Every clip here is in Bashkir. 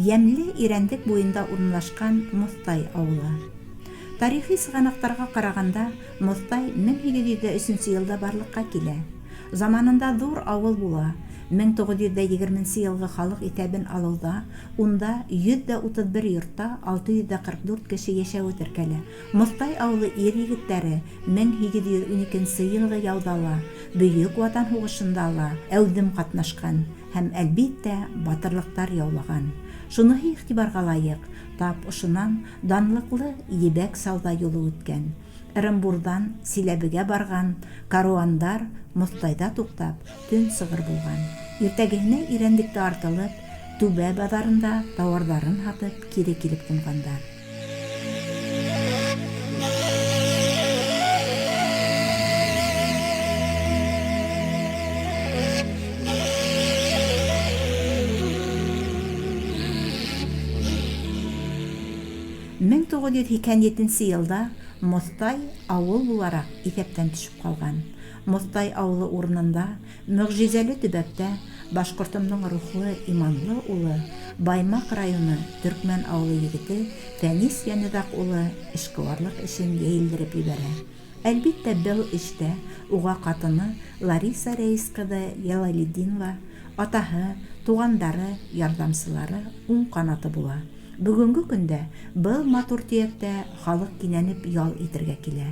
Йәмле Ирәндек буйында урынлашҡан Моҫтай ауылы. Тарихи сығанаҡтарға ҡарағанда, Моҫтай 1803 нсе йылда барлыҡҡа килә. Заманында ҙур ауыл була, 1920 нсе йылғы халыҡ иҫәбен алыуҙа унда 131 йортта 644 кеше йәшәүе теркәлә. Моҫтай ауылы ир-егеттәре 1812 нсе йылғы яуҙа ла, Бөйөк Ватан һуғышында ла әүҙем ҡатнашҡан һәм, әлбиттә, батырлыҡтар яулаған. Шуныһы иғтибарға лайыҡ, тап ошонан данлыҡлы Ебәк сауҙа юлы үткән. Ырымбурҙан Силәбегә барған каруандар Моҫтайҙа туҡтап, төн сығыр булған. Иртәгеһенә Ирәндектә артылып, Түбә баҙарында тауарҙарын һатып кире килеп ҡунғандар. 1987 нче елда Моҫтай авыл булараҡ иҫәптән төшөп ҡалған. Моҫтай авылы урынында мөгъҗизәле төбәктә башкортымның рухлы, иманлы улы, Баймак районы Төркмән авылы егете Фәнис Янөҙаҡ улы эшкыуарлыҡ эшен йәйелдереп ебәрә. Әлбиттә, был эштә уға ҡатыны Лариса Рәис ҡыҙы Ялалетдинова, атаһы, туғандары, ярҙамсылары уң ҡанаты була. Бөгөнгө көндә был матур төйәктә халыҡ кинәнеп ял итергә килә.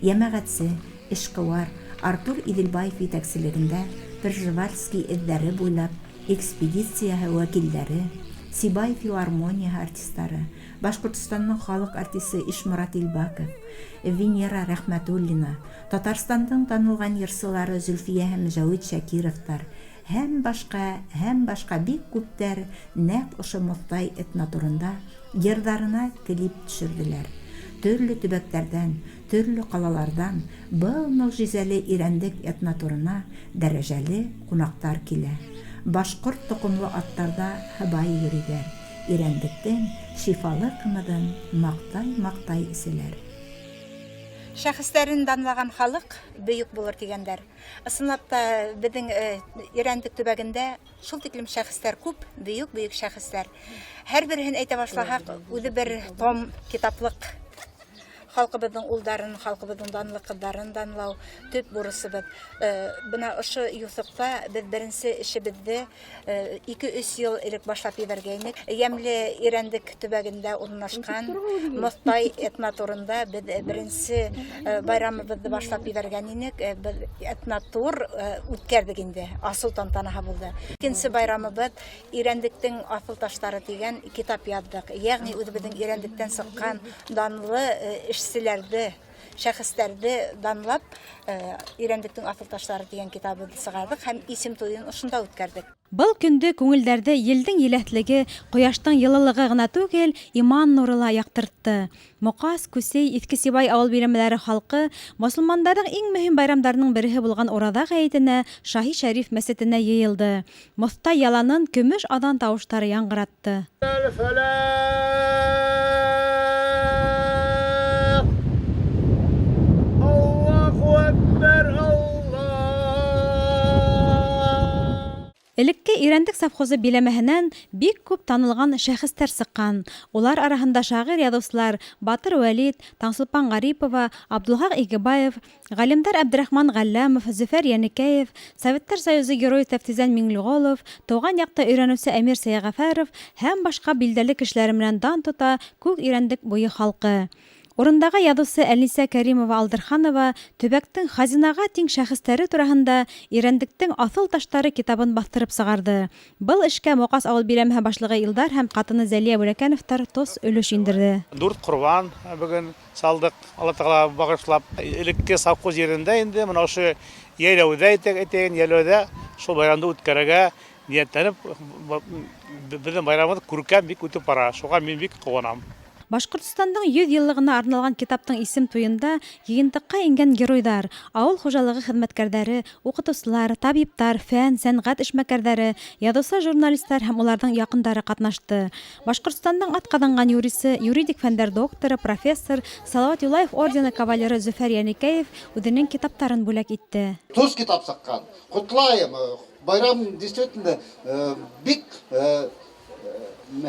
Йәмәғәтсе, эшкыуар Артур Иделбаев етәкселегендә Пржевальский эҙҙәре буйлап экспедицияһы вәкилдәре, Сибай филармонияһы артистары, Башҡортостандың халыҡ артисы Ишморат Илбаков, Венера Рәхмәтуллина, Татарстандың танылған йырсылары Зөлфиә һәм Җәвит Шакировтар һәм башка, һәм башка бик күптәр нәкъ ошо Моҫтай этнотурында йырҙарына клип төшөрҙөләр. Төрлө төбәктәрҙән, төрлө ҡалаларҙан был мөгъжизәле Ирәндек этнотурына дәрәжәле ҡунаҡтар килә. Башҡорт тоҡомло аттарҙа һыбай йөрөйҙәр, Ирәндектең шифалы ҡымыҙын маҡтай-маҡтай эсәләр. Шәхестәрен данлаған халыҡ бөйөк булыр тигәндәр. Ысынлап та, беҙҙең Ирәндек төбәгендә шул тиклем шәхестәр күп, бөйөк-бөйөк шәхестәр. Һәр береһен әйтә башлаһаҡ, үҙе бер том китаплыҡ. Халҡыбыҙҙың улдарын, халҡыбыҙҙың данлы ҡыҙҙарын данлау төп бурысыбыҙ. Бына ошо юҫыҡта беҙ беренсе эшебеҙҙе ике-өс йыл элек башлап ебәргәйнек. Йәмле Ирәндек төбәгендә урынлашҡан Моҫтай этнотурында беҙ беренсе байрамыбыҙҙы башлап ебәргән инек. Беҙ этнотур үткәрҙек инде, асыу тантанаһы булды. Икенсе байрамыбыҙ Ирәндектең аҫыл таштары тигән китап яҙҙыҡ. Йәғни үҙебеҙҙең Ирәндектән сыҡҡан данлы эшселәрҙе, шәхестәрҙе данлап, Ирәндектең аҫыл таштары тигән китабыбыҙҙы сығарҙыҡ һәм исем туйын ошонда үткәрҙек. Был көндө күңелдәрҙе елдең еләҫлеге, ҡояштың йылылығы ғына түгел, иман нуры ла яҡтыртты. Моҡас, Күсей, Иҫке Сибай авыл биләмәләре халҡы мосолмандарҙың иң мөһим байрамдарының береһе булған Ураҙа ғәйетенә Шаһи Шәриф мәсетенә йыйылды. Моҫтай яланын көмөш аҙан тауыштары яңғыратты. Элекке Ирәндек совхозы биләмәһенән бик күп танылған шәхестәр сыҡҡан. Улар араһында шағир-яҙыусылар Батыр Вәлит, Таңсулпан Ғарипова, Абдулхаҡ Игебаев, ғалимдар Әбдрахман Ғәлләмов, Зөфәр Йәнекәев, Советтар Союзы Геройы Тәфтизән Миңлеғолов, тыуған яҡты өйрәнеүсе Әмир Сәйғәфәров һәм башҡа билдәле кешеләре менән дан тота Күк Ирәндек буйы халҡы. Урындағы яҙыусы Әлнисә Кәримова-Алдырханова төбәктең хазинаға тиң шәхестәре тураһында Ирәндектең аҫыл таштары китабын баҫтырып сығарҙы. Был эшкә Моҡас ауыл биләмәһе башлығы Илдар һәм ҡатыны Зәлиә Бүләкәновтар тос өлөш индерҙе. Дүрт ҡорбан бөгөн салдыҡ, Алла Тәғәләгә бағышлап. Элекке совхоз ерендә инде мына ошо йәйләүҙә әйтәйек, йәйләүҙә шул байрамды үткәрергә ниәтләнеп, беҙҙең байрамыбыҙ күркәм бик үтеп бара. Шуға мин бик ҡыуанам. Башҡортостандың 100 йыллығына арналған китаптың исем туйында йыйынтыҡҡа ингән геройҙар, ауыл хужалығы хеҙмәткәрҙәре, уҡытыусылар, табиптар, фән, сәнғәт эшмәкәрҙәре, яҙыусы-журналистар һәм уларҙың яҡындары ҡатнашты. Башҡортостандың атҡаҙанған юрисы, юридик фәндәр докторы, профессор Салауат Юлаев ордены кавалеры Зөфәр Йәнекәев үҙенең китаптарын бүләк итте. Туз китап сыҡҡан. Ҡотлайым. Байрам действительно бик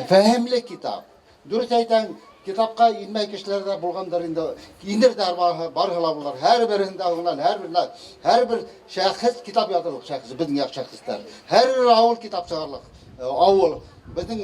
Фәһемле китап. Дөрөҫ әйтәң, китапҡа инмәй кешеләр ҙә булғандыр инде. Инер ҙә барыһы ла булыр. Һәр береһендә һуңынан һәр беренә һәр бер шәхес китап яҙырлыҡ шәхес, беҙҙең яҡ шәхестәр. Һәр бер ауыл китап сығарлыҡ. Ауыл. Беҙҙең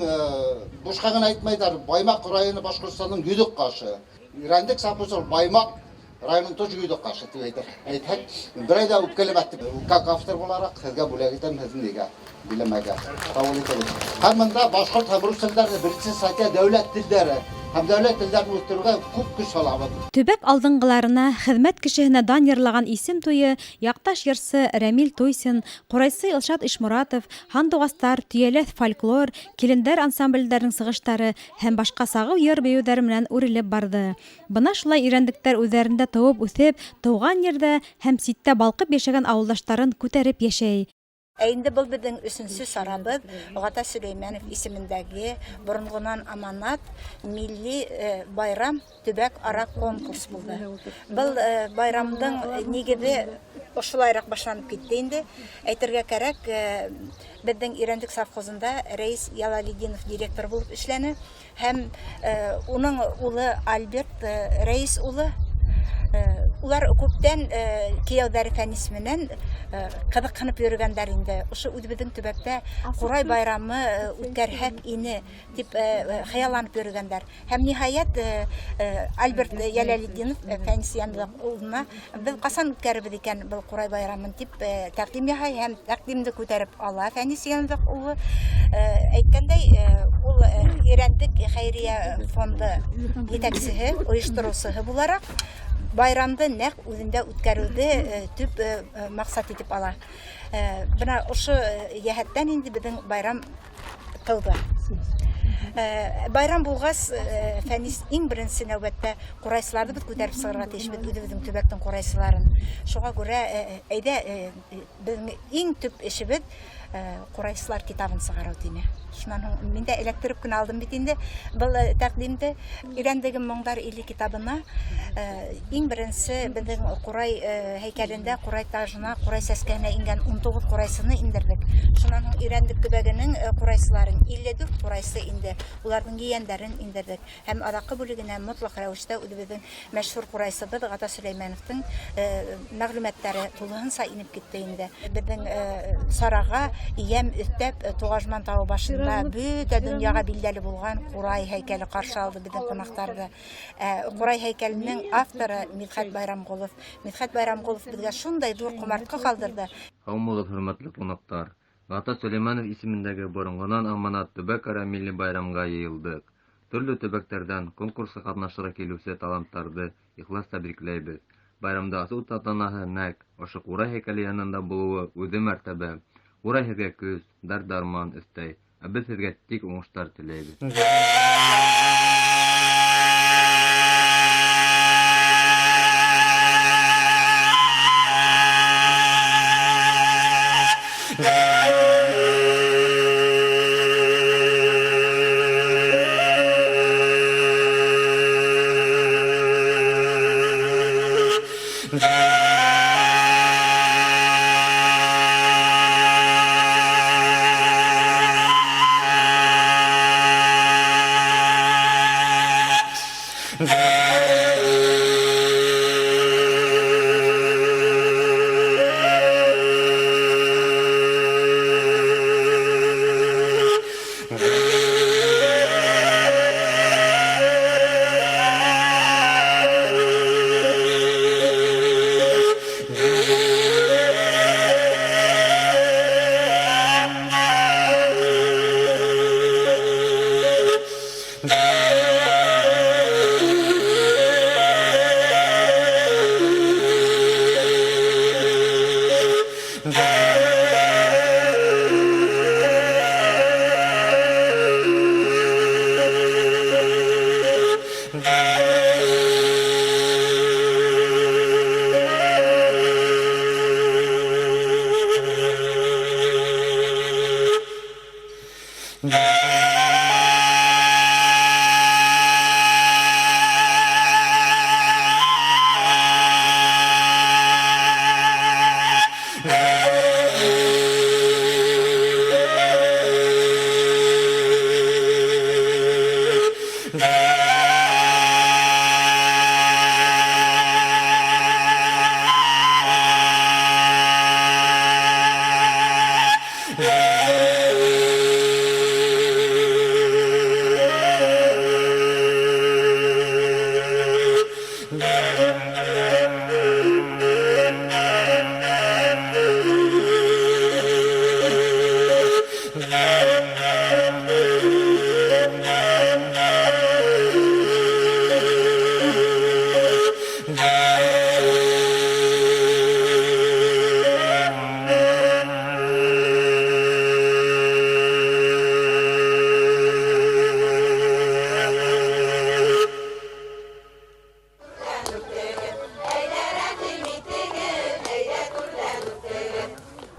бушҡа ғына әйтмәйҙәр, Баймаҡ районы Башҡортостандың йөҙөк ҡашы. Ирәндек совхозы Баймаҡ районының тоже йөҙөк ҡашы тип әйтер. Әйтһәк, берәй ҙә үпкәләмәҫ тип. Как автор булараҡ һеҙгә бүләк итәм һеҙҙең нигә, биләмәгә. Ҡабул итегеҙ. Һәм бында башҡорт һәм рус телдәре беренсе статья дәүләт телдәре һәм дәүләт телдәрен үҫтереүгә күп көс һалабыҙ. Төбәк алдынғыларына, хеҙмәт кешеһенә дан йырлаған исем туйы яҡташ йырсы Рәмил Туйсин, ҡурайсы Илшат Ишморатов, Һандуғастар, Төйәләҫ фольклор, Килендәр ансамблдәренең сығыштары һәм башҡа сағыу йыр-бейеүҙәре менән үрелеп барҙы. Бына шулай ирәндектәр үҙҙәрендә тыуып үҫеп, тыуған ерҙә һәм ситтә балҡып йәшәгән ауылдаштарын күтәреп йәшәй. Ә инде был беҙҙең өсөнсө сарабыҙ Ғата Сөләймәнов исемендәге боронғонан аманат милли байрам төбәк ара конкурс булды. Был байрамдың нигеҙе ошолайыраҡ башланып китте инде. Әйтергә кәрәк, беҙҙең Ирәндек совхозында Рәис Ялалетдинов директор булып эшләне һәм уның улы Альберт Рәис улы. Улар күптән кейәүҙәре Фәнис менән ҡыҙыҡһынып йөрөгәндәр инде. Ошо үҙебеҙҙең төбәктә ҡурай байрамы үткәрһәк ине тип хыялланып йөрөгәндәр. Һәм ниһайәт Альберт Йәләлетдинов Фәнис Янбулат улына беҙ ҡасан үткәрербеҙ икән был ҡурай байрамын тип тәҡдим яһай һәм тәҡдимде күтәреп ала Фәнис Янбулат улы. Әйткәндәй, ул Ирәндек хәйриә фонды етәксеһе, ойоштороусыһы булараҡ байрамды нәҡ үҙендә үткәреүҙе төп маҡсат итеп ала. Бына ошо йәһәттән инде беҙҙең байрам тыуҙы. Байрам булғас, Фәнис иң беренсе нәүбәттә ҡурайсыларҙы беҙ күтәреп сығырға тейешбеҙ, үҙебеҙҙең төбәктең ҡурайсыларын. Шуға күрә, әйҙә, беҙҙең иң төп эшебеҙ ҡурайсылар китабын сығарыу тине. Шунан һуң мин дә эләктереп кенә алдым бит инде был тәҡдимде. Ирәндегем моңдар иле китабына иң беренсе беҙҙең ҡурай һәйкәлендә, ҡурай тажына, ҡурай сәскәһенә ингән 19 ҡурайсыны индерҙек. Шунан һуң Ирәндек төбәгенең ҡурайсыларын 54 ҡурайсы инде, уларҙың ейәндәрен индерҙек. Һәм аҙаҡҡы бүлегенә мотлаҡ рәүештә үҙебеҙҙең мәшһүр ҡурайсыбыҙ Ғата Сөләймәновтың мәғлүмәттәре тулыһынса инеп китте инде. Беҙҙең сараға йәм өҫтәп Туғажман тауы башында бөтә донъяға билдәле булған ҡурай һәйкәле ҡаршы алды беҙҙең ҡунаҡтарҙы. Ҡурай һәйкәленең авторы Мидхәт Байрамғолов. Мидхәт Байрамғолов беҙгә шундай ҙур ҡомартҡы ҡалдырҙы. Һаумыһығыҙ, хөрмәтле ҡунаҡтар. Ғата Сөләймәнов исемендәге боронғонан аманат төбәк-ара милли байрамға йыйылдыҡ. Төрлө төбәктәрҙән конкурсҡа ҡатнашырға килеүсе таланттарҙы ихлас тәбрикләйбеҙ. Байрамда асыу тантанаһы нәҡ ошо ҡурай һәйкәле янында булыуы үҙе мәртәбә. Ҡурай һеҙгә көс, дәрт-дарман өҫтәй, ә беҙ һеҙгә тик уңыштар теләйбеҙ.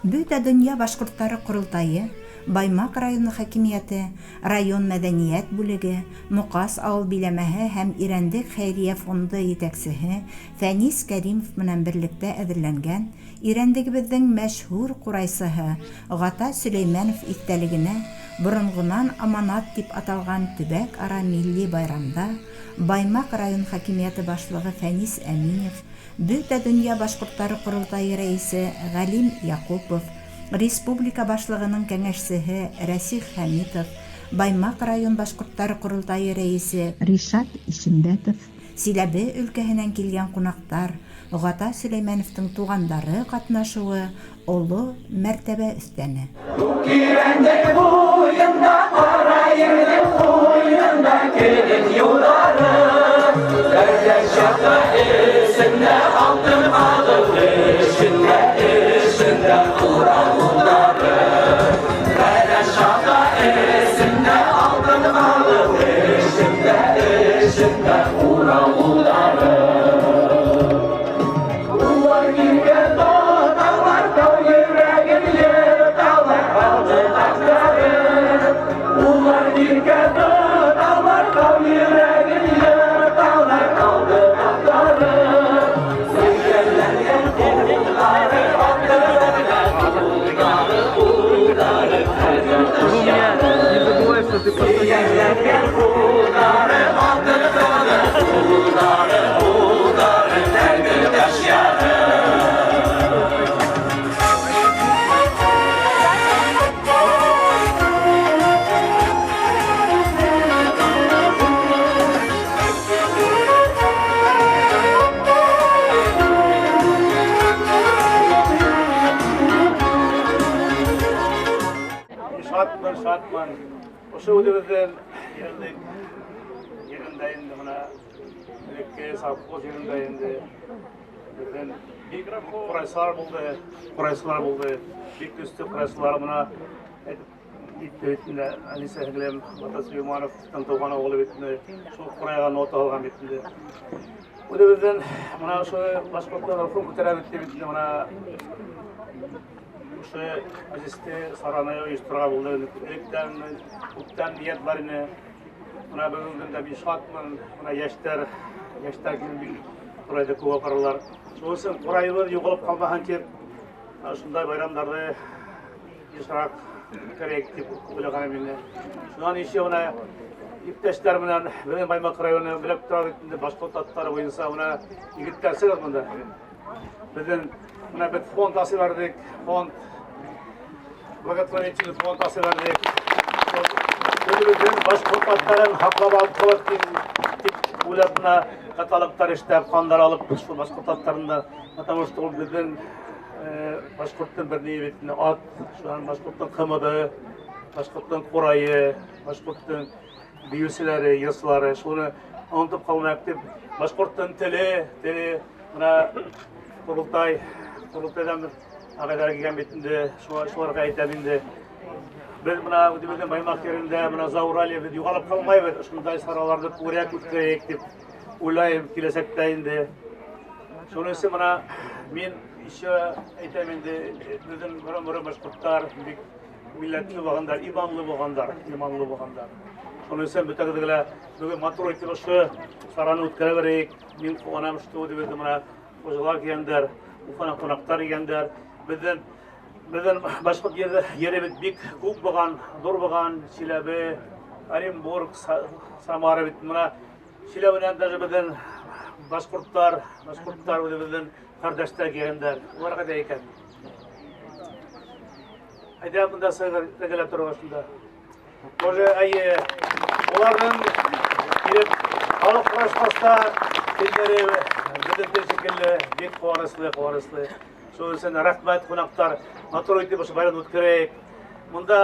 Бөтә дөнья башҡорттары ҡоролтайы, Баймаҡ районы хакимиәте, район мәҙәниәт бүлеге, Моҡас ауыл биләмәһе һәм Ирәндек хәйриә фонды етәксеһе Фәнис Кәримов менән берлектә әҙерләнгән Ирәндегебеҙҙең мәшһүр ҡурайсыһы Ғата Сөләймәнов иҫтәлегенә Боронғонан аманат тип аталған төбәк-ара милли байрамда Баймаҡ район хакимиәте башлығы Фәнис Әминев, Бөтә дөнья башҡорттары ҡоролтайы рәйесе Ғәлим Яҡупов, республика башлығының кәңәшсеһе Рәсих Хәмитов, Баймаҡ район башҡорттары ҡоролтайы рәйесе Ришат Ишембәтов, Силәбе өлкәһенән килгән ҡунаҡтар, Ғата Сөләймәновтың туғандары ҡатнашыуы оло мәртәбә өҫтәне. Ирәндек буйында, ҡара ерҙең ҡуйынында килен юлдары. Бәрҙән шаҡа эсендә алтын ҡалыр эшендә, эшендә Урал улдары. Бәрҙән шаҡа эсендә алтын ҡалыр эшендә, эшендә Урал улдары. Улар килгән тоталар, тау йөрәген йырталар, алтын аттары. Улар килгән тоталар, тау йөрәген йырталар, алтын аттары. Сөйгәнләнгән ҡулдары, аттары, ҡулдары, ҡулдары, хәҙер Сөйгәнләнгән ҡулдары, алтын ҡулдары, ҡулдары, хәҙер таш яры. Шатмын, шатмын. Ошо үҙебеҙҙең Ирәндек ерендә инде мына элекке совхоз ерендә инде беҙҙең бик ҡурайсылар булды, ҡурайсылар булды. Бик көслө ҡурайсылар мына әйтеп китте бит инде Әнисә һеңлем Ғата Сөләймәновтың тыуған ауылы бит инде шул ҡурайға нота алған бит инде. Үҙебеҙҙең мына ошо башҡорттар рухын күтәрә бит инде мына ошо мәжлесте сараны ойошторорға булды. Электән күптән ниәт бар ине. Мына бөгөнгө көндә мин шатмын. Мына йәштәр, йәштәр килеп бик ҡурайҙы күп апаралар. Шуның өсөн ҡурайыбыҙ юғалып ҡалмаһын тип, ошондай байрамдарҙы йышыраҡ үткәрәйек тип уйлағаным инде. Шунан еще мына иптәштәр менән беҙҙең Баймаҡ районы белеп тора бит инде башҡорт аттары буйынса мына егеттәр сығыҙ бында. Беҙҙең мына беҙ фонд асып бәрҙек, фонд благотворительный фонд асып бәрҙек. Үҙебеҙҙең башҡорт аттарын һаҡлап алып ҡалыр тип уйлап мына каталогтар эшләп, ҡандар алып шул башҡорт аттарын да, потому что ул беҙҙең башҡорттың бер ни бит инде ат, шунан башҡорттың ҡымыҙы, башҡорттың ҡурайы, башҡорттың бейеүселәре, йырсылары, шуны онотоп ҡалмайыҡ тип, башҡорттың теле, теле мына ҡоролтай, ҡоролтайҙан бер ағайҙар килгән бит инде, шуларға әйтәм инде. Беҙ мына үҙебеҙҙең Баймаҡ ерендә, мына Зауралье беҙ юғалып ҡалмайбыҙ, ошондай сараларҙы күберәк үткәрәйек тип уйлайым киләсәктә инде. Шуның өсөн мына мин еще әйтәм инде, беҙҙең борон-борон башҡорттар бик милләтле булғандар, иманлы булғандар, иманлы булғандар. Шуның өсөн бөтәгеҙгә лә бөгөн матур итеп ошо сараны үткәрә берәйек. Мин ҡыуанам, что үҙебеҙҙең мына хужалар килгәндәр, Уфанан ҡунаҡтар килгәндәр. Беҙҙең башҡорт ере бит бик күп булған, ҙур булған, Силәбе, Оренбург, Самара бит мына Силәбенән даже беҙҙең башҡорттар, башҡорттар үҙебеҙҙең ҡәрҙәштәр килгәндәр. Улар ҡайҙа икән? Әйҙә бында сығыр, тегеләп торорға шунда. Тоже, әйе, уларҙың килеп халыҡ һорашҡас та телдәре Бөтөн тел шикелле, бик ҡыуаныслы, ҡыуаныслы. Шул өсөн рәхмәт, ҡунаҡтар. Матур итеп ошо байрамды үткәрәйек. Монда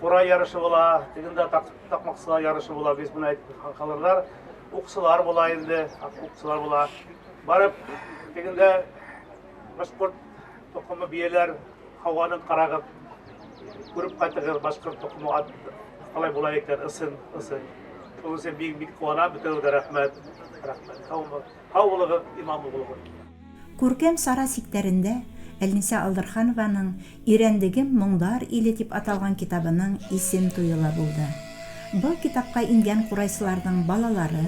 ҡурай ярышы була, тегендә таҡмаҡсылар ярышы була, без бына әйтеп ҡалырҙар. Уҡсылар була инде, уҡсылар була. Барып, тегендә башҡорт тоҡомы бейәләр һауғанын ҡарағыҙ, күреп ҡайтығыҙ, башҡорт тоҡомы ат ҡалай була икән, ысын, ысын. Шул өсөн бик-бик ҡыуанам, бөтәгеҙгә рәхмәт. Рәхмәт. Һау, һау булығыҙ, иманлы булығыҙ. Күркәм сара сиктәрендә Әлнисә Алдырханованың Өйрәндегем моңдар иле дип аталған китабының исем туйы ла булды. Был китапка ингән курайчыларның балалары,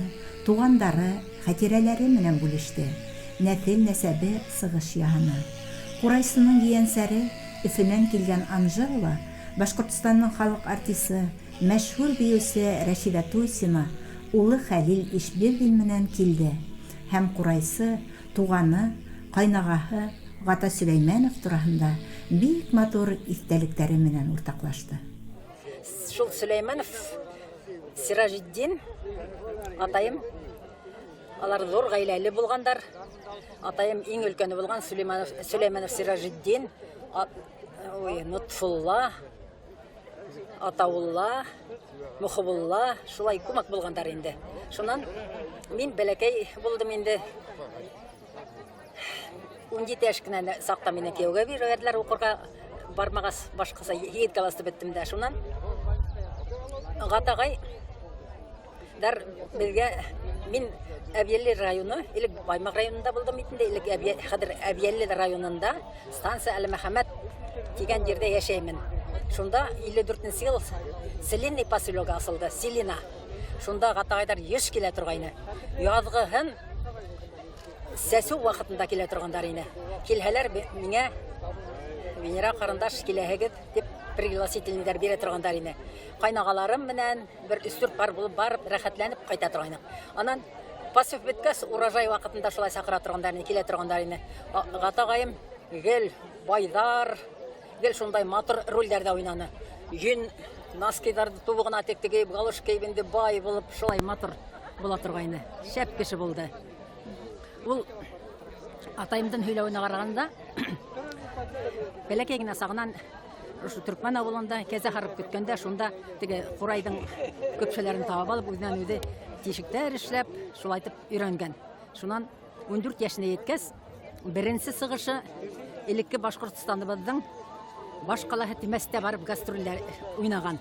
тугандары хатирәләре менән бүлеште, нәҫел-нәсәбе сыгыш яһаны. Курайчының ейәнсәре, Өфөнән килгән Анжела, Башкортстанның халык артисы, мәшһүр биюче Рәшидә Туйсина улы Хәлил Ишбирдин менән килде һәм курайчы, туганы, кайнагаһы Гата Сөләймәнов тураһында бик матур иҫтәлектәре менән уртаклашты. Шул Сөләймәнов Сираҗетдин атайым, алар зур гаиләле булгандар. Атайым иң өлкәне булган Сөләймәнов, Сөләймәнов Сираҗетдин, ой, Нотфулла, Атаулла, Мөхобулла, шулай күмәк булгандар инде. Шуннан мин бәләкәй булдым инде. 17 яшь кенә сакта мине кияүгә биргәннәр укырга бармагас, башкаса егет классы беттем дә. Шуннан Гатагай дар безгә мин Әбйәлил районы, элек Баймак районында булдым инде, элек хәзер Әбйәлил районында станция Әлмөхәммәт дигән җирдә яшәймен. Шунда 54 ел Целинный поселогы асылды, Селина. Шунда Гатагайдар еш килә торгайны. Язгыһын сәсү вакытында килә торгандар ине. Килһәләр миңа Венера карындаш киләһегез дип пригласительныйлар бирә торгандар ине. Кайнагаларым менән бер өч-дүрт пар булып барып рәхәтләнеп кайта торгайнык. Анан посев беткәс, урожай вакытында шулай чакыра торгандар ине, килә торгандар ине. Гатагайым гел байҙар, гел шундай матур рольдәрҙә уйнаны. Йөн носкиҙарҙы тубығына тек тегеп, галош кейеп инде бай булып шулай матур була торғайны. Шәп кеше булды. Ул атайымдың һөйләүенә ҡарағанда, бәләкәй генә сағынан ошо Төркмән ауылында кәзә һарып көткәндә, шунда теге ҡурайҙың көпшәләрен табып алып, үҙенән үҙе тишектәр эшләп, шулайтып өйрәнгән. Шунан 14 йәшенә еткәс, беренсе сығышы элекке Башҡортостаныбыҙҙың баш ҡалаһы Темәстә барып гастролдәр уйнаған.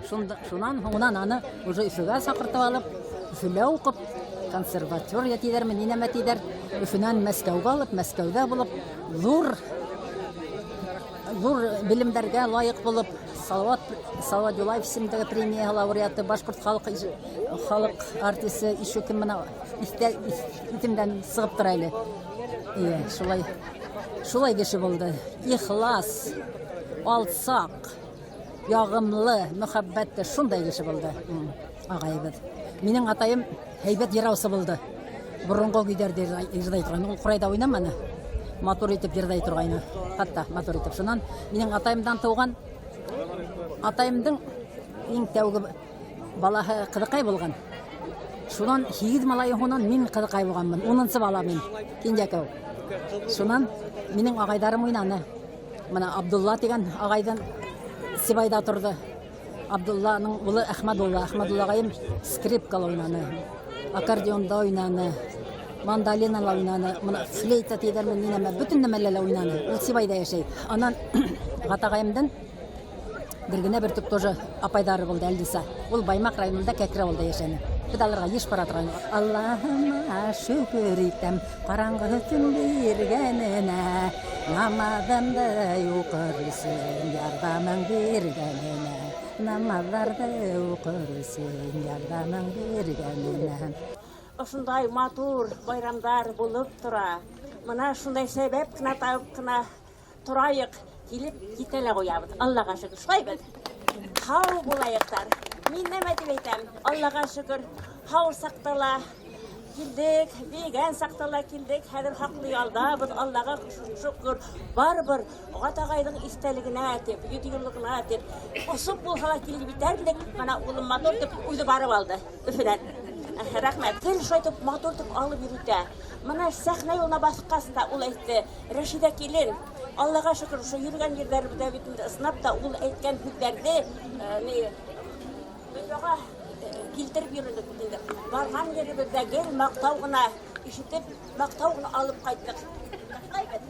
Шунда, шунан һуңынан аны уже Өфөгә саҡыртып алып, Өфөлә уҡып, консерватория тиҙәрме, ни нәмә тиҙәр, Өфөнән Мәскәүгә алып, Мәскәүҙә булып, ҙур ҙур белемдәргә лайыҡ булып, Салават Салават Юлаев исемендәге премия лауреаты, башҡорт халыҡ халыҡ артисы, еще кем мына иҫтә иҫемдән сығып тора әле. Ие, шулай шулай кеше булды. Ихлас, алсаҡ, яғымлы, мөхәббәтле шундай кеше булды ағайыбыҙ. Минең атайым һәйбәт йыраусы булды. Боронғо көйҙәрҙе йырлай торғайны. Ул ҡурайҙа уйнаманы. Матур итеп йырлай торғайны. Хатта матур итеп. Шунан минең атайымдан тыуған атайымдың иң тәүге балаһы ҡыҙыҡай булған. Шунан һигеҙ малайы һунан мин ҡыҙыҡай булғанмын. Унынсы бала мин, кинйәкәү. Шунан минең ағайҙарым уйнаны. Мына Абдулла тигән ағайҙан Сибайҙа торҙо. Абдулланың улы Әхмәдулла. Әхмәдулла ағайым скрипкала уйнаны, аккордеонда уйнаны, мандолинала уйнаны, мына флейта тиҙәрме, ни нәмә, бөтөн нәмәлә лә уйнаны. Ул Сибайҙа йәшәй. Анан Ғатағайымдың бер генә бөртөк тоже апайҙары булды, Әлниса. Ул Баймаҡ районында Кәкре ауылда йәшәне. Беҙ аларға йыш бара торғайныҡ. Аллаһыма шөкөр итәм, ҡараңғы төн биргәненә, намаҙымды уҡыр өсөн ярҙамың биргәненә, намаҙҙарҙы уҡыр өсөн ярҙамың биргәненә. Ошондай матур байрамдар булып тора. Мына шундай сәбәп кенә табып кына торайыҡ, килеп китә лә ҡуябыҙ. Аллаға шөкөр, шулай бит. Һау булайыҡтар. Мин нәмә тип әйтәм? Аллаға шөкөр, һау саҡта ла килдек, бейегән саҡта ла килдек. Хәҙер хаҡлы ялдабыҙ, Аллаға шөкөр. Барыбер Ғатағайҙың иҫтәлегенә тип, ете йыллығына тип, осоп булһа ла килеп етәрлек. Мына улым матур тип үҙе барып алды Өфөнән. Рәхмәт. Гел шулай итеп матур итеп алып йөрөтә. Менә сәхнә юлына баскач та ул әйтте, Рәшидә килен, Аллага шөкер, шушы йөргән җирләребездә бит инде ысынлап та ул әйткән һүзләрне ни дөньяга килтереп йөрдек бит инде. Барган җиребездә гел мактау гына ишетеп, мактау гына алып кайттык. Шулай бит?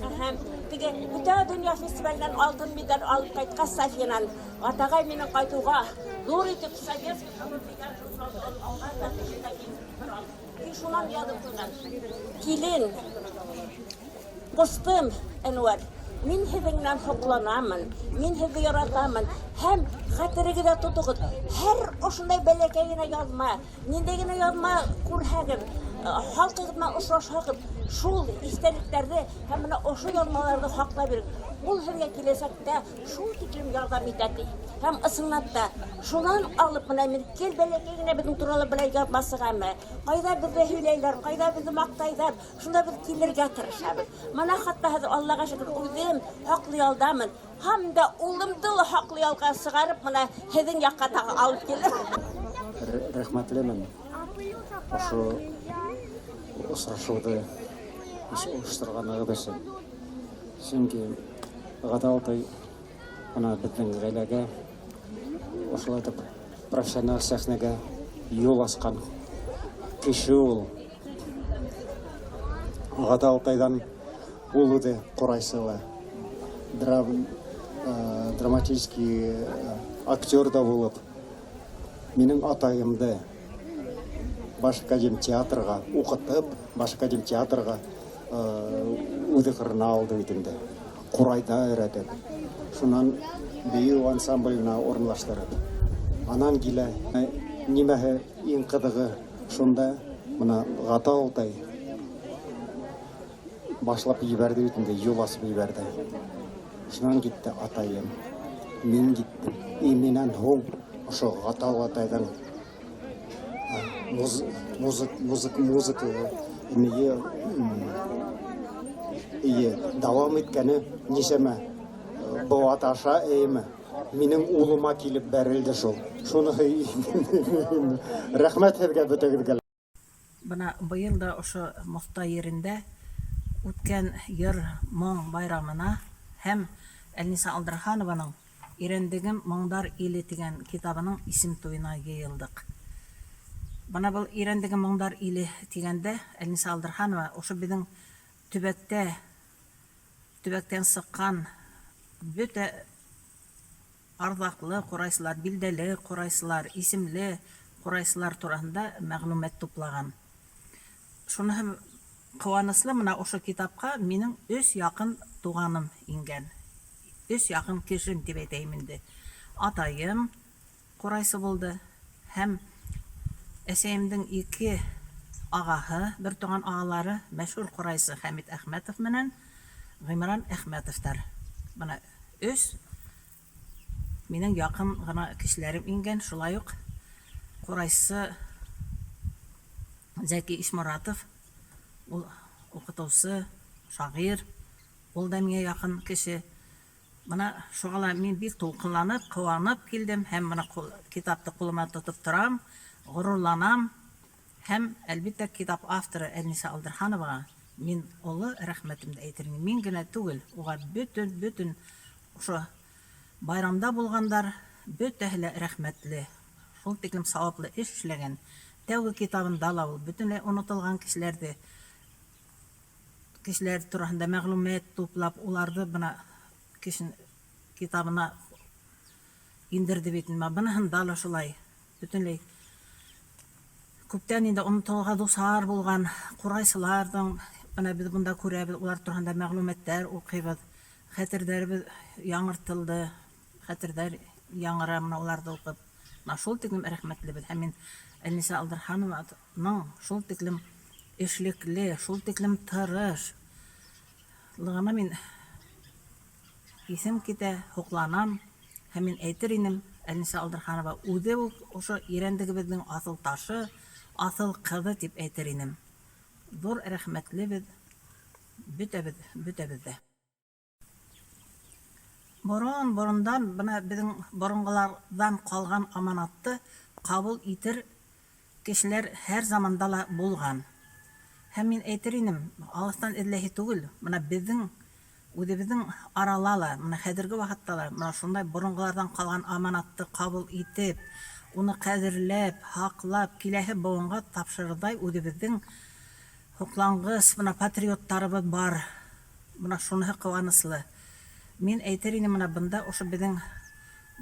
Һәм теге бөтә дөнья фестиваленнән алтын медаль алып кайткач Софиянан, Атагай минем кайтуга зур итеп Советский Союз дигән журналды алып алган да тышында китереп торам. И шуннан язып куйган. Килен, кустым, Әнвәр, мин һеҙҙең менән һоҡланамын, мин һеҙҙе яратамын һәм хәтерегеҙҙә тотоғоҙ, һәр ошондай бәләкәй генә яҙма, ниндәй генә яҙма күрһәгеҙ, халҡығыҙ менән осрашһағыҙ, шул иҫтәлектәрҙе һәм менә ошо яҙмаларҙы һаҡлап йөрөгөҙ. Ул һеҙгә киләсәктә шул тиклем ярҙам итә, ти. Һәм ысынлап та, шунан алып менә мин гел бәләкәй генә беҙҙең турала берәй яҙма сығамы, ҡайҙа беҙҙе һөйләйләр, ҡайҙа беҙҙе маҡтайҙар, шунда беҙ килергә тырышабыҙ. Мына хатта хәҙер Аллаға шөкөр, үҙем хаҡлы ялдамын. Һәм дә улымды ла хаҡлы ялға сығарып, мына һеҙҙең яҡҡа тағы алып килдем. Рәхмәтлемен ошо осрашыуҙы ойошторғанығыҙ өсөн. Сөнки Ғата Алтай бына беҙҙең ғаиләгә ошолай итеп профессиональ сәхнәгә юл асҡан кеше ул. Ғата Алтайҙан ул үҙе ҡурайсы ла, драм, драматический актер да булып, минең атайымды Баш академ театрға уҡытып, Баш академ театрға үҙе ҡырына алды бит инде. Ҡурайҙа өйрәтеп, шунан бейеү ансамбленә урынлаштырып. Анан килә, нимәһе иң ҡыҙығы шунда, бына Ғата Алтай башлап ебәрҙе бит инде, юл асып ебәрҙе. Шунан китте атайым, мин киттем. И минән һуң ошо Ғата Алтайҙың муз, музык, музык, музыка нее ие дауам иткәне нисәмә быуат аша эйеме минең улыма килеп бәрелде шул. Шуныһы рәхмәт һеҙгә бөтәгеҙгә. Бына быйыл да ошо Моҫтай ерендә үткән йыр-моң байрамына һәм Әлниса Алдраханованың Ирәндегем моңдар иле дигән китабының исем туена йыйылдыҡ. Бына был Ирәндегем моңдар иле тигәндә Әлниса Алдраханова ошо беҙҙең төбәктә төбәктән сыҡҡан бөтә арҙаҡлы ҡурайсылар, билдәле ҡурайсылар, исемле ҡурайсылар тураһында мәғлүмәт туплаған. Шуныһы ҡыуаныслы, мына ошо китапҡа минең өс яҡын туғаным ингән. Өс яҡын кешем тип әйтәйем инде. Атайым ҡурайсы булды һәм әсәйемдең ике ағаһы, бер туған ағалары, мәшһүр ҡурайсы Хәмит Әхмәтов менән Ғимран Әхмәтовтар. Бына өс минең яҡын ғына кешеләрем ингән, шулай уҡ ҡурайсы Зәки Ишморатов, ул уҡытыусы, шағир, ул да миңә яҡын кеше. Бына шуға ла мин бик тулҡынланып, ҡыуанып килдем һәм бына китапты ҡулыма тотоп торам, ғорурланам һәм, әлбиттә, китап авторы Әлниса Алдрахановаға мин оло рәхмәтемде әйтер инем. Мин генә түгел, уға бөтөн, бөтөн ошо байрамда булғандар бөтәһе лә рәхмәтле. Шул тиклем сауаплы эш эшләгән. Тәүге китабында ла ул бөтөнләй онотолған кешеләрҙе, кешеләр тураһында мәғлүмәт туплап, уларҙы бына кешен китабына индерҙе бит. Быныһында ла шулай бөтөнләй күптән инде онотолға дусар булған ҡурайсыларҙың бына беҙ бында күрәбеҙ, улар тураһында мәғлүмәттәр уҡыйбыҙ. Хәтерҙәребеҙ яңыртылды, хәтерҙәр яңыра мына уларҙы уҡып. Мына шул тиклем рәхмәтлебеҙ. Һәм мин Әлниса Алдраханованың шул тиклем эшлекле, шул тиклем тырыш лығына мин иҫем китә, һоҡланам. Һәм мин әйтер инем, Әлниса Алдраханова үҙе үк ошо Ирәндегебеҙҙең аҫыл ташы, аҫыл ҡыҙы тип әйтер инем. Ҙур рәхмәтлебеҙ бөтәбеҙ, бөтәбеҙ ҙә. Борон, борондан бына беҙҙең боронғоларҙан ҡалған аманатты ҡабул итер кешеләр һәр заманда ла булған. Һәм мин әйтер инем, алыҫтан эҙләйһе түгел, бына беҙҙең үҙебеҙҙең арала ла, бына хәҙерге ваҡытта ла бына шундай боронғоларҙан ҡалған аманатты ҡабул итеп, уны ҡәҙерләп, һаҡлап, киләһе быуынға тапшырырҙай үҙебеҙҙең һоҡланғыс бына патриоттарыбыҙ бар. Бына шуныһы ҡыуаныслы. Мин әйтер инем, бына бында ошо беҙҙең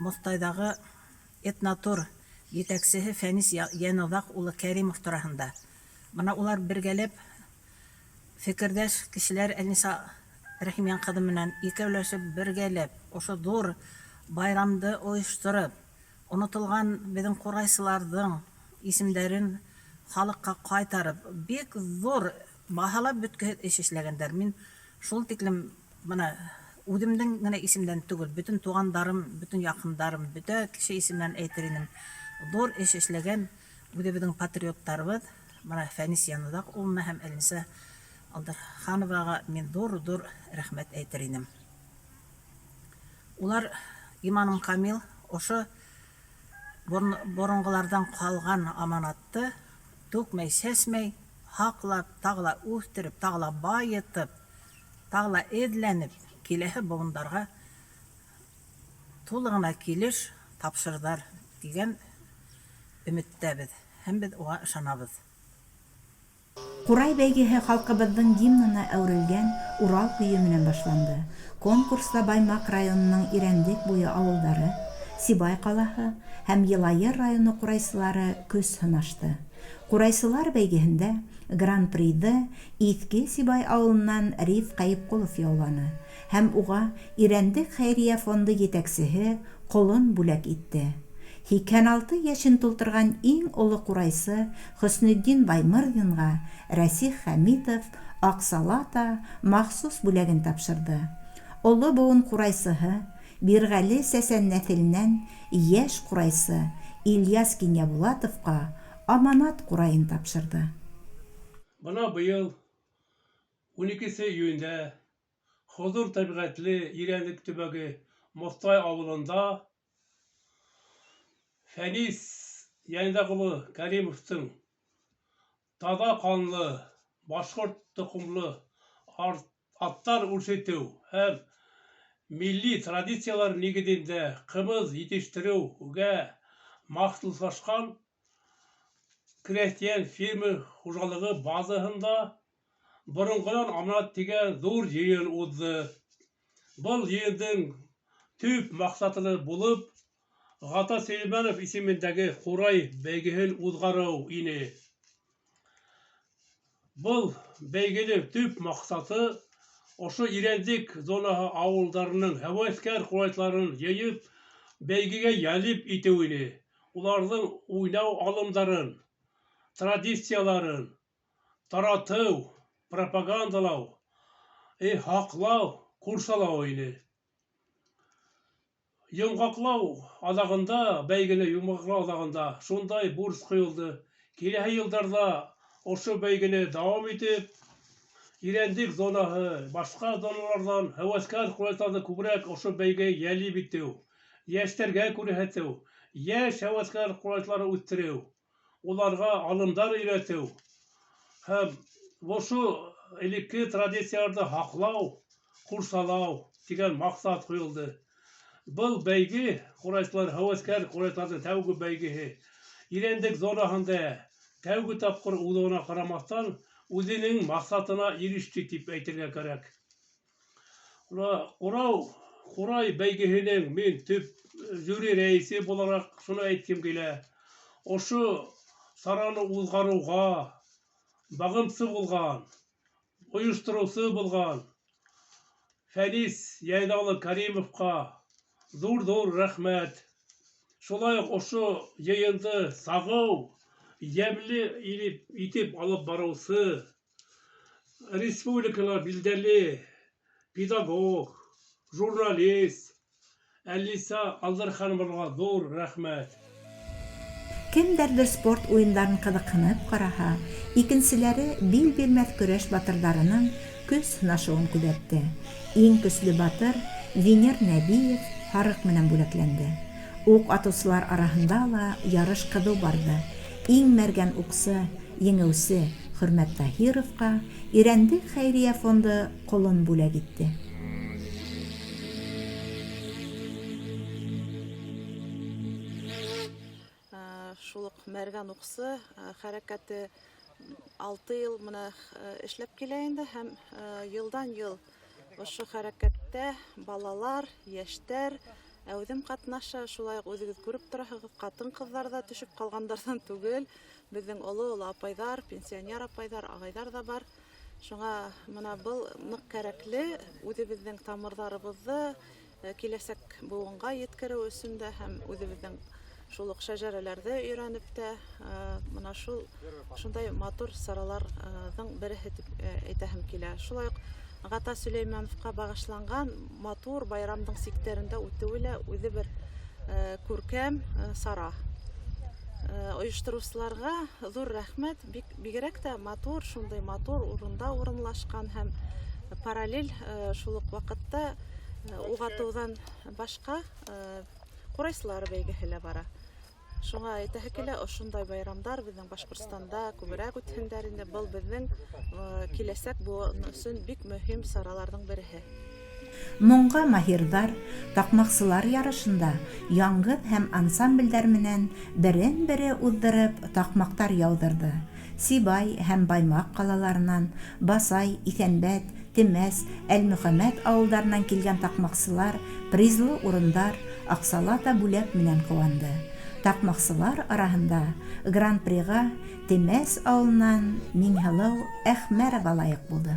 Моҫтайҙағы Этнотур етәксеһе Фәнис Йәноҙаҡ улы Кәримов тураһында. Бына улар бергәләп фекерҙәш кешеләр Әлниса Рәхимйән ҡыҙы менән икәүләшеп бергәләп ошо ҙур байрамды ойоштороп, онотолған беҙҙең ҡурайсыларҙың исемдәрен халыҡҡа ҡайтарып, бик ҙур баһалап бөткөһөҙ эш эшләгәндәр. Мин шул тиклем бына үҙемдең генә исемдән түгел, бөтөн туғандарым, бөтөн яҡындарым, бөтә кеше исеменән әйтер инем, ҙур эш эшләгән үҙебеҙҙең патриоттарыбыҙ, бына Фәнис Януҙаҡ улына һәм Әлниса Алдархановаға мин ҙур-ҙур рәхмәт әйтер инем. Улар, иманым камил, ошо боронғоларҙан ҡалған аманатты түкмәй-сәсмәй һаҡлап, тағы ла үҫтереп, тағы ла байытып, тағы ла эҙләнеп, киләһе быуындарға тулы ғына килеш тапшырҙар тигән өмөттәбеҙ һәм беҙ уға ышанабыҙ. Ҡурай бәйгеһе халҡыбыҙҙың гимнына әүерелгән Урал көйө менән башланды. Конкурста Баймаҡ районының Ирәндек буйы ауылдары, Сибай ҡалаһы һәм Йылайыр районы ҡурайсылары көс һынашты. Ҡурайсылар бәйгеһендә Гран-приды Иҫке Сибай ауылынан Риф Ҡәйепҡолов яуланы һәм уға Ирәндек хәйрийә фонды етәксеһе ҡолон бүләк итте. 86 йәшен тултырған иң оло ҡурайсы Хөснетдин Баймырҙинға Рәсих Хәмитов аҡсалата махсус бүләген тапшырҙы. Оло быуын ҡурайсыһы, Бирғәле сәсән нәҫеленән йәш ҡурайсы Ильяс Кинйәбулатовҡа аманат ҡурайын тапшырҙы. Бына быйыл уникенсе июньдә хозур тәбиғәтле Ирәндек төбәге Мостай ауылында Фәнис Йәнзәк улы Кәримовтың таҙа ҡанлы башҡорт тоҡомло аттар үрсетеү һәм милли традициялар нигеҙендә ҡымыҙ етештереүгә махсуслашҡан крәҫтиән-фермер хужалығы базаһында Боронғонан аманат тигән ҙур йыйын уҙҙы. Был йыйындың төп маҡсаты булып Ғата Сөләймәнов исемендәге ҡурай бәйгеһен уҙғарыу ине. Был бәйгенең төп маҡсаты ошо Ирәндек зонаһы ауылдарының һәүәҫкәр ҡурайсыларын йыйып, бәйгегә йәлеп итеү ине. Уларҙың уйнау алымдарын, традицияларын таратыу, пропагандалау, һаҡлау, ҡурсалау ине. Йомғаҡлау аҙағында, бәйгене йомғаҡлау аҙағында шундай бурыс ҡуйылды: киләһе йылдарҙа ошо бәйгене дауам итеп, Ирәндек зонаһы, башҡа зоналарҙан һәүәҫкәр ҡурайсыларҙы күберәк ошо бәйгегә йәлеп итеү, йәштәргә күрһәтеү, йәш һәүәҫкәр ҡурайсылары үҫтереү, уларға алымдар өйрәтеү һәм ошо элекке традицияларҙы һаҡлау, ҡурсалау тигән маҡсат ҡуйылды. Был бәйге ҡурайсылар, һәүәҫкәр ҡурайсыларҙың тәүге бәйгеһе. Ирәндек зонаһында тәүге тапҡыр уҙыуына ҡарамаҫтан, үҙенең маҡсатына иреште тип әйтергә кәрәк. Ҡурау, ҡурай бәйгеһенең мин төп жюри рәйесе булараҡ шуны әйткем килә. Ошо сараны уҙғарыуға бағымсы булған, ойоштороусы булған Фәнис Йәйҙәулы Кәримовҡа ҙур-ҙур рәхмәт. Шулай уҡ ошо йыйынды сағыу, йәмле итеп алып барыусы республикала билдәле педагог, журналист Әлиса Алдархановаға ҙур рәхмәт. Кемдәрҙер спорт уйындарын ҡыҙыҡһынып ҡараһа, икенселәре бил бирмәҫ көрәш батырҙарының көс һынашыуын күҙәтте. Иң көслө батыр Венер Нәбиев һарыҡ менән бүләкләнде. Уҡ атыусылар араһында ла ярыш ҡыҙыу барҙы. Иң мәргән уксы, еңеүсе Хөрмәт Таһировка Ирәндек хәйрия фонды колон бүләк итте. Шул ук Мәргән уксы хәрәкәте 6 ел менә эшләп килә инде һәм елдан-ел ошо хәрәкәттә балалар, яшьтәр әүҙем катнаша. Шулай ук үҙегеҙ күреп тораһығыҙ, ҡатын-ҡыҙҙар ҙа төшөп ҡалғандарҙан түгел. Беҙҙең оло-оло апайҙар, пенсионер апайҙар, ағайҙар ҙа бар. Шуңа мына был ныҡ кәрәкле үҙебеҙҙең тамырҙарыбыҙҙы киләсәк быуынға еткереү өсөн дә һәм үҙебеҙҙең шул уҡ шәжәрәләрҙе өйрәнеп тә мына шул шундай матур сараларҙың береһе тип әйтәһем килә. Шулай уҡ Ғата Сөләймәновҡа бағышланған матур байрамдың сиктәрендә үтеүе лә үҙе бер күркәм сара. Ойоштороусыларға ҙур рәхмәт, бик бигерәк тә матур, шундай матур урында урынлашҡан һәм параллель шул уҡ ваҡытта уғатыуҙан башҡа ҡурайсылар бәйгеһе лә бара. Шуңа әйтәһе килә, ошондай байрамдар беҙҙең Башҡортостанда күберәк үтһендәр инде. Был беҙҙең киләсәк быуын өсөн бик мөһим сараларҙың береһе. Моңға маһирҙар, таҡмаҡсылар ярышында яңғыҙ һәм ансамблдәр менән берен-бере уҙҙырып таҡмаҡтар яуҙырҙы. Сибай һәм Баймаҡ ҡалаларынан, Басай, Иҫәнбәт, Темәс, Әлмөхәмәт ауылдарынан килгән таҡмаҡсылар призлы урындар, аҡсалата бүләк менән ҡыуанды. Таҡмаҡсылар араһында гран-приға Темәс ауылынан Миңһылыу Әхмәрова лайыҡ булды.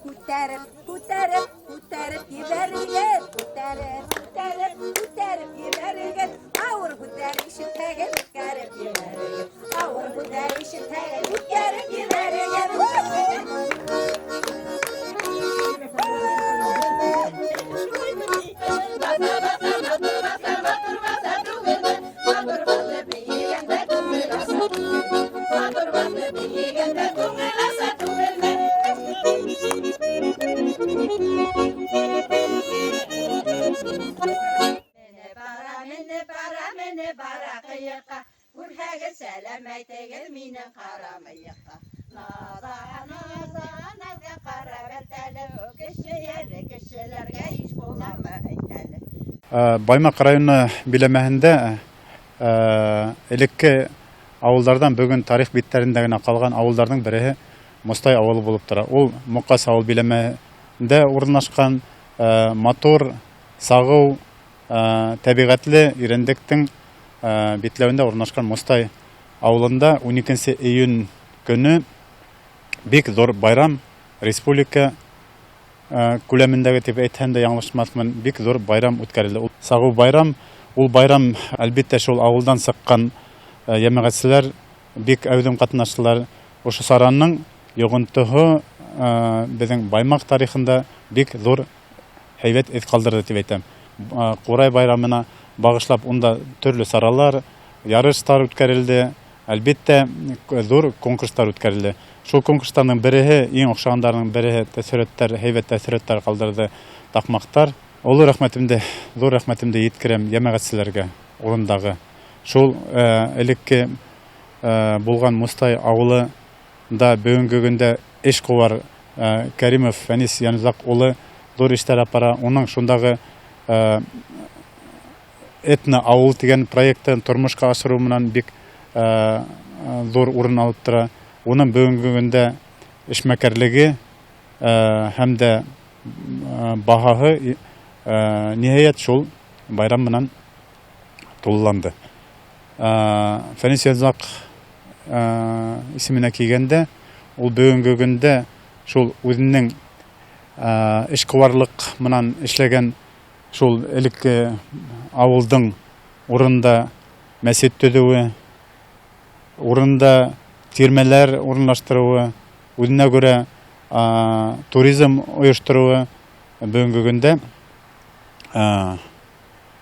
Күтәреп, күтәреп, күтәреп ебәрегеҙ, күтәреп, күтәреп, күтәреп ебәрегеҙ, ауыр һүҙҙәр ишетһәгеҙ, үткәреп ебәрегеҙ, ауыр һүҙҙәр ишетһәгеҙ, үткәреп ебәрегеҙ. Матур булып бейегәндә күңел аса түгелме? Матур булып бейегәндә күңел аса түгелме? Менә бара, менә бара, менә бара ҡыйыҡҡа. Күрһәгеҙ, сәләм әйтегеҙ минең ҡара мыйыҡҡа. Наза, наза, наза ҡара бәртәле, кеше йәре кешеләргә иш буламы әйт әле. Баймаҡ районы биләмәһендә элекке ауылдарҙан бөгөн тарих биттәрендә генә ҡалған ауылдарҙың береһе Мостай ауылы булып тора. Ул Муҡас ауыл биләмәһендә урынлашҡан матур, сағыу, тәбиғәтле Ирәндектең битләүендә урынлашҡан Мостай ауылында 12 июнь көнө бик ҙур байрам, республика күләмендәге тип әйтһәм дә яңылышмаҫмын, бик ҙур байрам үткәрелде. Ул сағыу байрам, ул байрам әлбиттә шул ауылдан сыҡҡан йәмәғәтселәр бик әүҙем ҡатнаштылар. Ошо сараның йоғонтоһо беҙҙең Баймаҡ тарихында бик ҙур һәйбәт эҙ ҡалдырҙы тип әйтәм. Ҡурай байрамына бағышлап унда төрлө саралар, ярыштар үткәрелде, әлбиттә ҙур конкурстар үткәрелде. Шул конкурстарҙың береһе, иң оҡшағандарының береһе тәьҫораттар, һәйбәт тәьҫораттар ҡалдырҙы таҡмаҡтар. Оло рәхмәтемде, ҙур рәхмәтемде еткерәм йәмәғәтселәргә урындағы. Шул элекке булған Мостай ауылында бөгөнгө көндә эшҡыуар Кәримов Фәнис Янузаҡ улы ҙур эштәр апара. Уның шундағы этно ауыл тигән проектын тормошҡа ашырыу менән бик ҙур урын алып тора. Уның бөгөнгө көндә эшмәкәрлеге һәм дә баһаһы ниһайәт шул байрам менән тулыланды. Фәнис Янузаҡ исеменә килгәндә, ул бөгөнгө көндә шул үҙенең эшҡыуарлыҡ менән эшләгән шул элекке ауылдың урынында мәсет төҙөүе, урында тирмәләр урынлаштырыуы, үҙенә күрә туризм ойоштороуы бөгөнгө көндә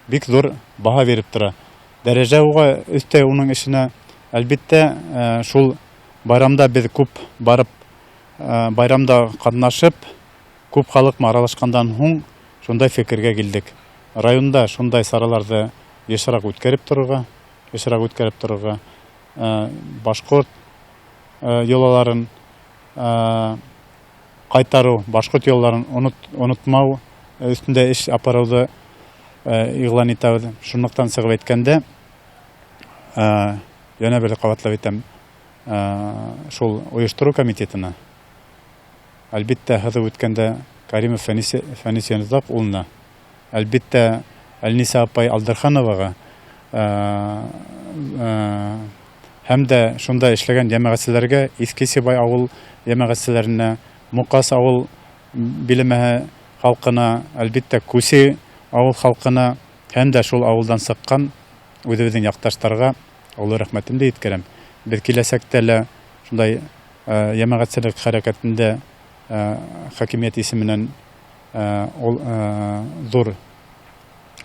бик ҙур баһа биреп тора. Дәрәжә уға өҫтәй уның эшенә. Әлбиттә, шул байрамда беҙ күп барып, байрамда ҡатнашып, күп халыҡ аралашҡандан һуң шундай фекергә килдек. Районда шундай сараларҙы йышыраҡ үткәреп торорға, йышыраҡ үткәреп торорға. башҡорт йолаларын ҡайтарыу, башҡорт йолаларын онотмау өҫтөндә эш апарыуҙы иғлан итәбеҙ. Шунлыҡтан сығып әйткәндә, йәнә бер ҡабатлап әйтәм, шул ойоштороу комитетына, әлбиттә, һыҙып үткәндә Каримов Фәнис Януҙаҡ улына, әлбиттә, Әлниса апай Алдырхановаға һәм дә шунда эшләгән йәмәғәтселәргә, Иҫке Сибай ауыл йәмәғәтселәренә, Муҡас ауыл биләмәһе халҡына, әлбиттә, Күсе ауыл халҡына һәм дә шул ауылдан сыҡҡан үҙебеҙҙең яҡташтарға оло рәхмәтемде еткерәм. Беҙ киләсәктә лә шундай йәмәғәтселек хәрәкәтендә хакимиәт исеменән ул ҙур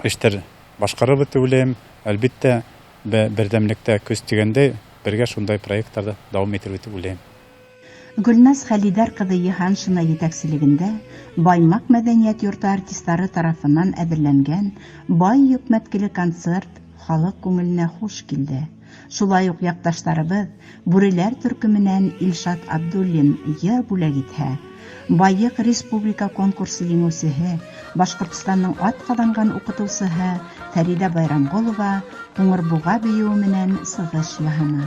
эштәр башҡарырбыҙ тип уйлайым. Әлбиттә, берҙәмлектә көс тигәндәй, бергә шундай проекттарҙы дауам итербеҙ тип уйлайым. Гөлназ Хәлиҙәр ҡыҙы Йыһаншина етәкселегендә Баймаҡ мәҙәниәт йорто артистары тарафынан әҙерләнгән бай йөкмәткеле концерт халыҡ күңеленә хуш килде. Шулай уҡ яҡташтарыбыҙ Бүреләр төркөмөнән Илшат Абдуллин йыр бүләк итһә, Байыҡ республика конкурсы еңеүсеһе, Башҡортостандың атҡаҙанған уҡытыусыһы Фәриҙә Байрамғолова Ҡуңырбуға бейеүе менән сығыш яһаны.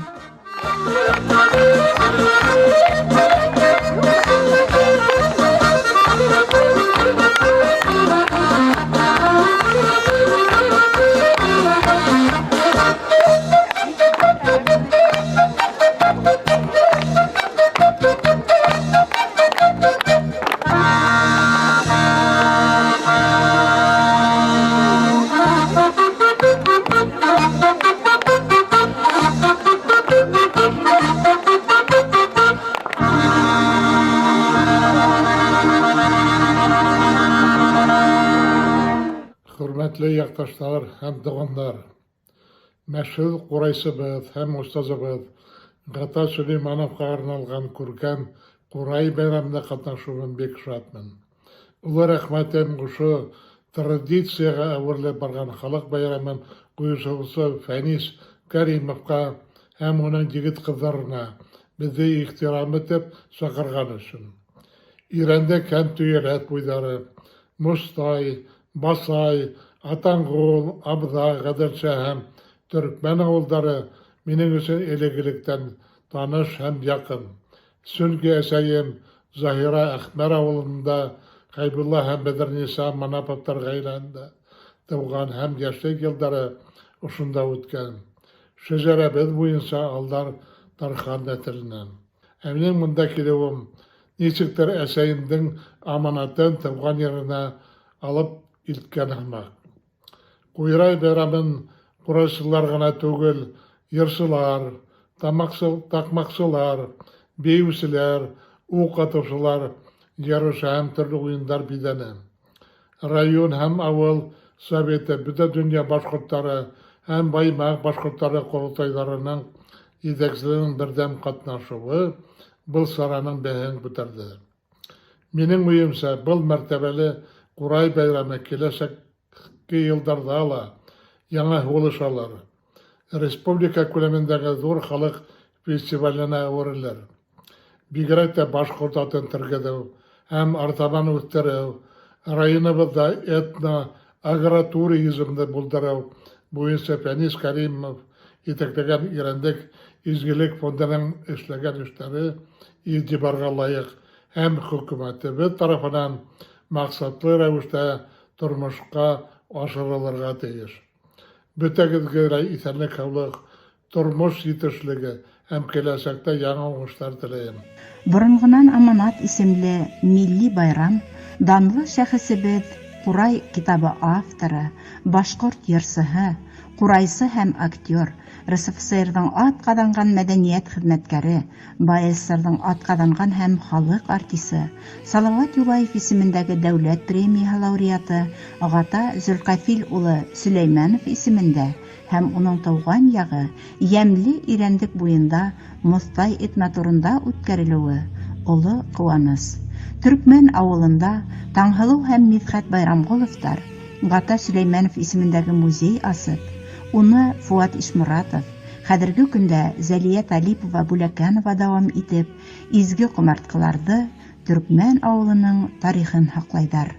Хөрмәтле яҡташтар һәм туғандар, мәшһүр ҡурайсыбыҙ һәм остазыбыҙ Ғата Сөләймәновҡа арналған күркәм ҡурай байрамында ҡатнашыуым бик шатмын. Оло рәхмәтем ошо традицияға әүерелеп барған халыҡ байрамын ойоштороусы Фәнис Кәримовҡа һәм уның егет-ҡыҙҙарына беҙҙе ихтирам итеп саҡырған өсөн. Ирәндек һәм Төйәләт буйҙары, Мостай, Басай, Атанғол, Абҙа, Ғәҙелсә һәм Төркмән ауылдары минең өсөн элек-электән таныш һәм яҡын. Сөнки әсәйем Заһира Әхмәр ауылында Хәйбулла һәм Бәҙерниса Манаповтар ғаиләһендә тыуған һәм йәшлек йылдары ошонда үткән. Шәжәрәбеҙ буйынса Алдар Тархан нәҫеленән. Ә минең бында килеүем нисектер әсәйемдең аманатын тыуған еренә алып илткән һымаҡ. Ҡуйрай байрамын ҡурайсылар ғына түгел, йырсылар, таҡмаҡсылар, бейеүселәр, уҡ атыусылар ярышы һәм төрлө уйындар биҙәне. Район һәм ауыл советы, бөтә донъя башҡорттары һәм Баймаҡ башҡорттары ҡоролтайҙарының етәкселәренең берҙәм ҡатнашыуы был сараның бәһен күтәрҙе. Минең уйымса, был мәртәбәле ҡурай байрамы киләсәкке йылдарҙа ла яңы һулыш алыр, республика күләмендәге ҙур халыҡ фестиваленә әүерелер. Бигерәк тә башҡорт атын тергеҙеү һәм артабан үҫтереү, районыбыҙҙа этно-агротуризмды булдырыу буйынса Фәнис Кәримов етәкләгән Ирәндек изгелек фондының эшләгән эштәре иғтибарға лайыҡ һәм хөкүмәтебеҙ тарафынан маҡсатлы рәүештә тормошҡа ашырылырға тейеш. Бөтәгеҙгә лә иҫәнлек-һаулыҡ, тормош етешлеге һәм киләсәктә яңы уңыштар теләйем. Боронғонан аманат исемле милли байрам данлы шәхесебеҙ Ҡурай китабы авторы, башҡорт йырсыһы, ҡурайсы һәм актер, РСФСРҙың атҡаҙанған мәҙәниәт хеҙмәткәре, БАССРҙың атҡаҙанған һәм халыҡ артисы, Салауат Юлаев исемендәге дәүләт премияһы лауреаты Ғата Зөлҡәфил улы Сөләймәнов исемендә һәм уның тыуған яғы йәмле Ирәндек буйында Мостай этнотурында үткәрелеүе оло ҡыуаныс. Төркмән ауылында Таңһылыу һәм Мидхәт Байрамғоловтар Ғата Сөләймәнов исемендәге музей асып, уны Фуат Ишморатов, хәҙерге көндә Зәлиә Талипова Бүләкәнова дауам итеп, изге ҡомартҡыларҙы, Төркмән ауылының тарихын һаҡлайҙар.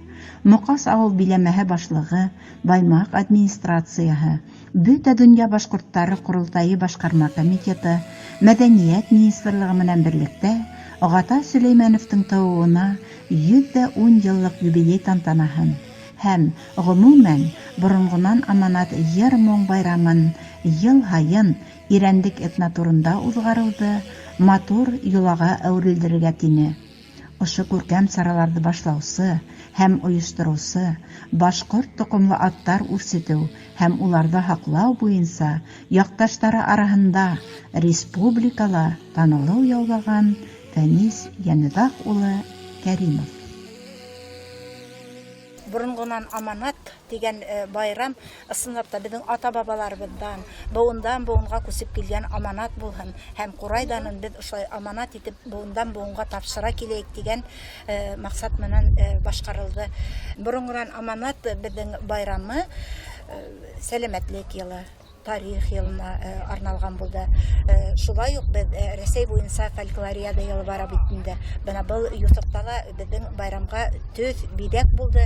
Моҡас ауыл биләмәһе башлығы, Баймаҡ администрацияһы, Бөтә донъя башҡорттары ҡоролтайы башҡарма комитеты, Мәҙәниәт министрлығы менән берлектә Ғата Сөләймәновтың тыуыуына 110 йыллыҡ юбилей тантанаһын һәм, ғөмүмән, боронғонан аманат йыр-моң байрамын йыл һайын Ирәндек этнотурында уҙғарыуҙы матур йолаға әүерелдерергә тине. Ошо күркәм сараларҙы башлаусы һәм ойоштороусы, башҡорт тоҡомло аттар үрсетеү һәм уларҙы һаҡлау буйынса яҡташтары араһында республикала танылыу яулаған Фәнис Йәнөҙаҡ улы Кәримов. Боронғонан аманат дигән байрам ысынлап та беҙҙең ата-бабаларыбыҙҙан быуындан быуынға күсеп килгән аманат булһын һәм ҡурай данын беҙ ошолай аманат итеп быуындан быуынға тапшыра киләйек тигән маҡсат менән башҡарылды. Боронғонан аманат беҙҙең байрамы сәләмәтлек йылы, тарих йылына арналған булды. Шулай уҡ беҙ Рәсәй буйынса фольклориада йылы бара бит инде. Бына был юҫыҡта ла беҙҙең байрамға төҫ, биҙәк булды.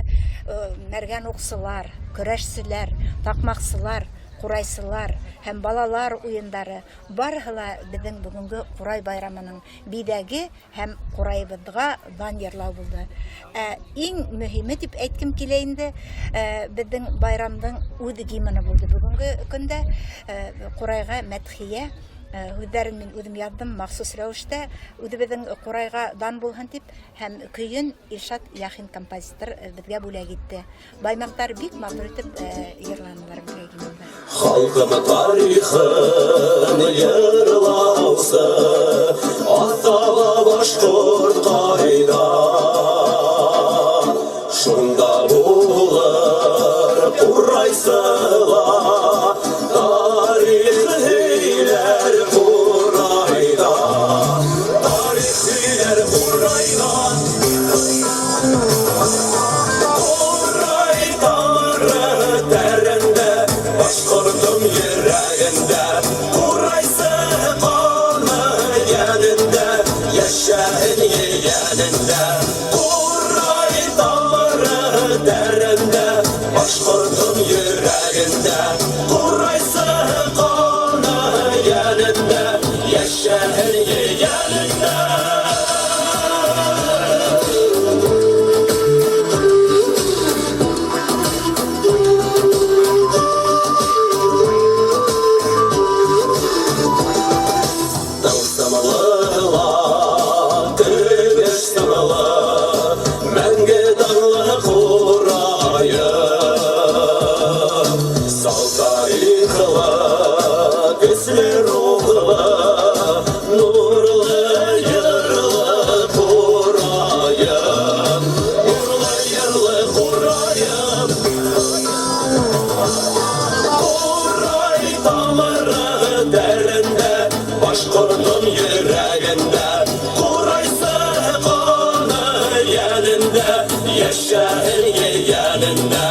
Мәргән уҡсылар, көрәшселәр, таҡмаҡсылар, ҡурайсылар һәм балалар уйындары барыһы ла беҙҙең бөгөнгө ҡурай байрамының биҙәге һәм ҡурайыбыҙға дан йырлау булды. Ә иң мөһиме тип әйткем килә инде, беҙҙең байрамдың үҙ гимны булды бөгөнгө көндә. Ҡурайға мәдхиә һүҙҙәрен мин үҙем яҙҙым махсус рәүештә, үҙебеҙҙең ҡурайға дан булһын тип, һәм көйөн Илшат Яхин композитор беҙгә бүләк итте. Баймаҡтар бик матур итеп йырланылар беҙгә гимнды. Халҡым тарихын йырлаусы, аҫаба башҡорт ҡайҙа, шунда булыр ҡурайсыла, тарих һөйләр ҡурайҙа, тарих һөйләр ҡурайҙа. Ҡурай тамыры тәрәндә, башҡортом йөрәгендә, ҡурайсы ҡаны йәнендә, йәшәһен ейәнендә. Ҡурай тамыры тәрәндә, башҡортом йөрәгендә, ҡурайсы ҡаны йәнендә, йәшәһен ейәнендә. Башҡортом йөрәгендә, ҡурайсы ҡаны йәнендә, йәшәһен ейәнендә.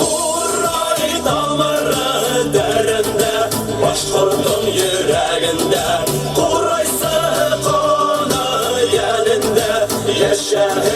Ҡурай тамыры тәрәндә, башҡортом йөрәгендә, ҡурайсы ҡаны йәнендә, йәшәһен.